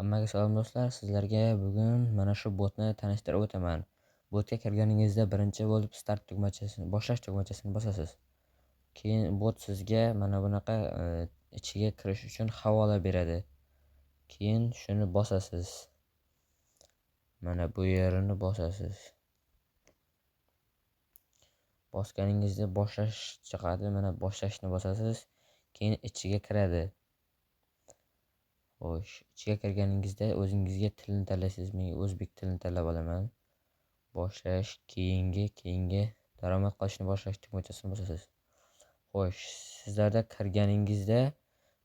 Hammaga salom do'stlar, sizlarga bugun mana shu botni tanishtirib o'taman. Botga kirganingizda birinchi bo'lib start tugmachasini, boshlash tugmachasini bosasiz. Keyin bot sizga mana bunaqa ichiga kirish uchun havola beradi. Keyin shuni bosasiz. Mana bu yerini bosasiz. Bosganingizda boshlash chiqadi. Mana boshlashni bosasiz. Keyin ichiga kiradi. Xo'sh, ichiga kirganingizda o'zingizga tilni tanlaysiz. Men o'zbek tilini tanlab olaman. Boshlash, keyingi daromad qilishni boshlash tugmachasini bosasiz. Xo'sh, sizlarda kirganingizda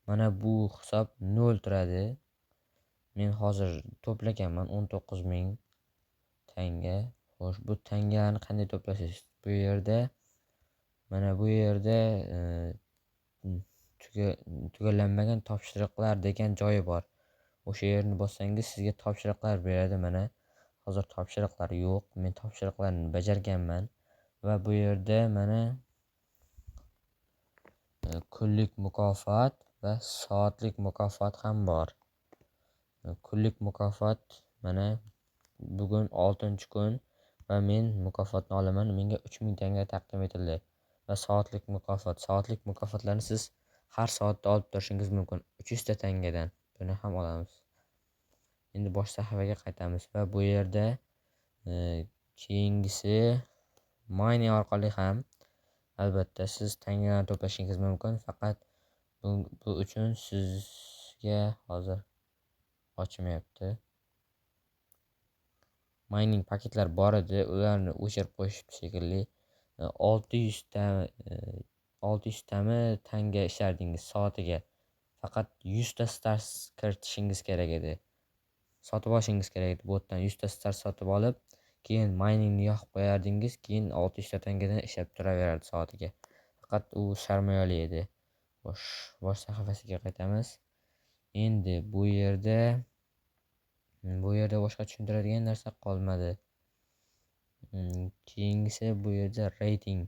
mana bu hisob 0 turadi. Men hozir to'plaganman 19 000 tanga. Xo'sh, bu tangalarni qanday to'playsiz? Bu yerda, mana bu yerda tugallanmagan topshiriqlar degan joyi bor. O'sha yerni bossangiz, sizga topshiriqlar beradi. Mana hozir topshiriqlar yo'q. Men topshiriqlarni bajarganman va bu yerda mana kunlik mukofot va soatlik mukofot ham bor. Kunlik mukofot, mana bugun 6-kun va men mukofotni olaman. Menga 3000 tanga taqdim etildi. Va soatlik mukofot. Soatlik mukofotlarni siz har soatda olib turishingiz mumkin, 300 ta tangadan. Buni ham olamiz. Endi bosh sahifaga qaytamiz va bu yerda keyingisi mining orqali ham albatta siz tangalarni to'plashingiz mumkin. Faqat bu uchun sizga hozir ochmayapti. Mining paketlar bor edi, ularni o'chirib qo'yishibdi shekilli. 600 ta, 600 tami tanga ishlardingiz soatiga. Faqat 100 ta stars kiritishingiz kerak edi. Sotib olishingiz kerak edi botdan, 100 ta stars sotib olib, keyin miningni yoqib qo'yardingiz, keyin 600 ta tangadan ishlab turaverardi soatiga. Faqat u sarmoyali edi. Xo'sh, bosh sahifasiga qaytamiz. Endi bu yerda boshqa tushuntiradigan narsa qolmadi. Keyingisi bu yerda reyting.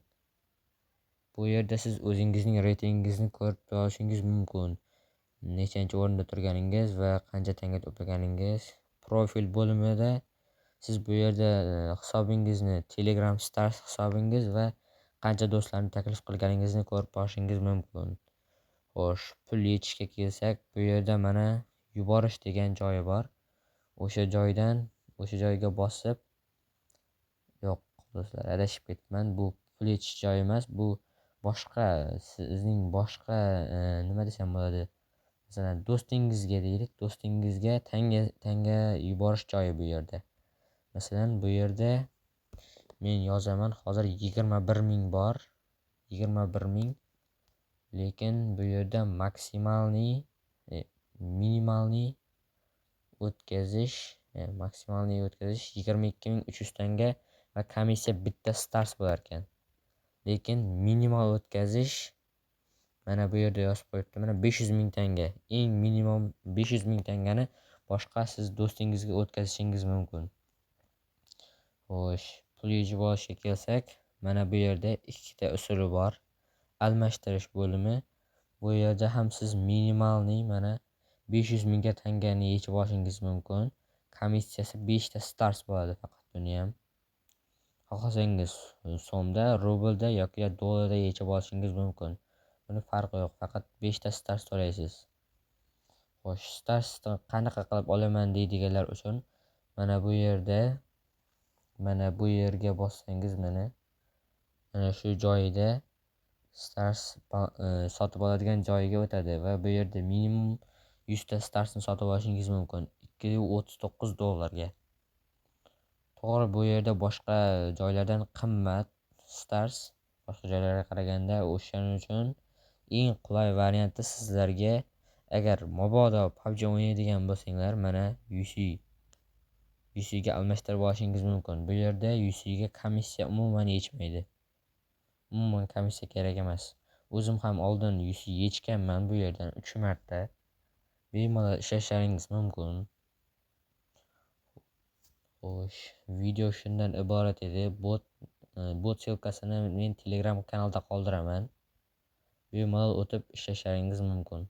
Bu yerda siz o'zingizning reytingingizni ko'rib olishingiz mumkin. Nechanchi o'rinda turganingiz va qancha tanga to'plaganingiz. Profil bo'limida siz bu yerda hisobingizni, Telegram Stars hisobingiz va qancha do'stlarni taklif qilganingizni ko'rib borishingiz mumkin. Xo'sh, pul yechishga kelsak, bu yerda mana yuborish degan joyi bor. O'sha joydan, o'sha joyga bosib, yo'q, do'stlar, adashib ketibman. Bu pul yechish joyi emas, bu boshqa, sizning boshqa, nima desam bo'ladi? Masalan, do'stingizga deylik, do'stingizga tanga yuborish joyi bu yerda. Masalan, bu yerda men yozaman, hozir 21 000 bor. 21 000. Lekin bu yerda максимальный, минимальный o'tkazish, максимальный o'tkazish 22 300 tanga va komissiya bitta stars bo'lar ekan. Lekin minimal o'tkazish mana bu yerda yozib qo'yibdi. Mana 500 ming tanga. Eng minimum 500 ming tangani boshqa siz do'stingizga o'tkazishingiz mumkin. Xo'sh, pul yechib olishga kelsak, mana bu yerda ikkita usuli bor. Almashtirish bo'limi. Bu yerda ham siz минимальный mana 500 mingga tangani yechib olishingiz mumkin. Komissiyasi 5 ta stars bo'ladi faqat buni ham. Xohlasangiz so'mda, rublda yoki dollarda yechib olishingiz mumkin. Buni farqi yo'q, faqat 5 ta stars to'laysiz. Xo'sh, starsni qanaqa qilib olaman deydiganlar uchun mana bu yerda, mana bu yerga bossangiz, mana shu joyida stars sotib oladigan joyiga o'tadi va bu yerda minimum 100 ta starsni sotib olishingiz mumkin 2,39 dollarga. To'g'ri, bu yerda boshqa joylardan qimmat stars, boshqa joylarga qaraganda. O'shaning uchun eng qulay varianti sizlarga, agar mabodo PUBG o'ynaydigan bo'lsanglar, mana UC ga almashtirib olishingiz mumkin. Bu yerda UC ga komissiya umuman yechmaydi. Umuman komissiya kerak emas. O'zim ham oldin UC yechganman bu yerdan 3 marta. Bemalol ishlashlaringiz mumkin. Xo'sh, video shundan iborat edi. Bot ссылка sini men Telegram kanalda qoldiraman. Bemalol o'tib ishlashlaringiz mumkin.